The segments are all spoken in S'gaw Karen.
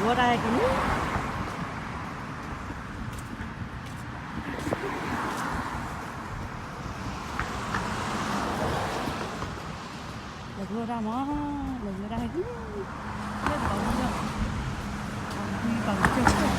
ဝဲဒၣ်ဟဲက့ၤလံ, လဲၤကျိဒၣ်မး, လဲၤကျိဒၣ်ဟဲက့ၤ, လၢတဘၣ်ဝဲလၢ, ပှၤကွံပှၤကစၢၢ်,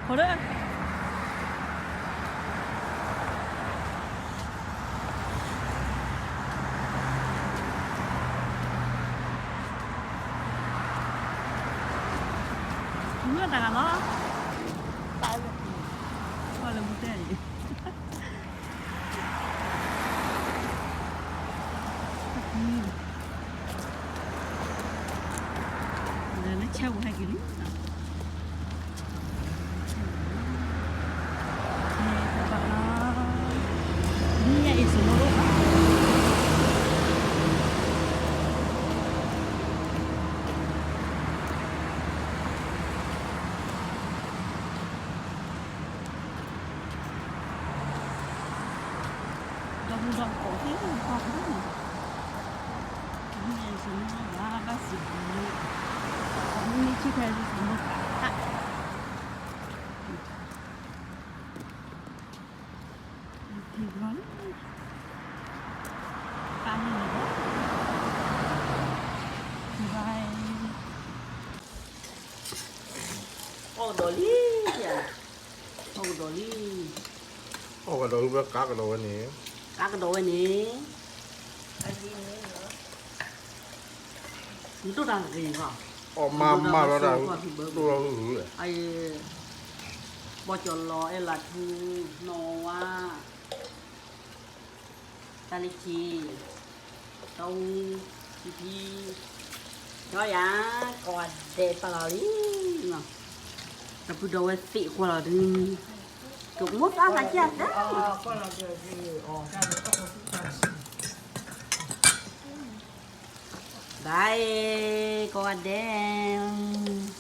မုၢ်တဂၤလီၤ, လၢမူတဲအံၤ, လၢဆဲးဝဲဟဲက့ၤလံ, မ့ၢ်ယအံၤစနိဘၣ် ဒီမုၢ်ဒီကိးသ့ၣ်တဖၣ်န့ၣ်, မ့ၢ်ယအံၤစနိဘၣ် ဘၣ်စံးဘျုး, မ့ၢ်ဆံၣ်ခဲအံၤစနိဘၣ်, ထံဘျီန့ၣ်, ပၢ်န့ၣ်လီၤ, ဘၣ်, အီၣ်ကဒီးလံ, အီၣ်ကဒီးလံ, အီၣ်ကဒီးလံ ကါကဒီးဝဲန့ၣ်, ကါကဒီးဝဲန့ၣ်, နဒိၣ်တၢ်ဂ့ၤဘၣ်, အီၣ်မၤမၤလီၤတၢ်, ဒိၣ်လီၤဟုၣ်ဟုၣ်, ဘီကၠီၤလီၤ အဲၣ်လၢထူ, နီၢ်ဝါ, တၢ်လၢခံ, တီအူ, ခံဖံ, ကၠီယၤ, ကိးဂၤဒဲးပာ်လီၤလံ, ဒီပုၢ်ဒီဝဲၢ်သ့ၣ်ကွၢ်လီၤဒုး, ကမိၣ်သၣ်သးကၢ်သၢ, ဘၣ်, ကိးဂၤဒဲး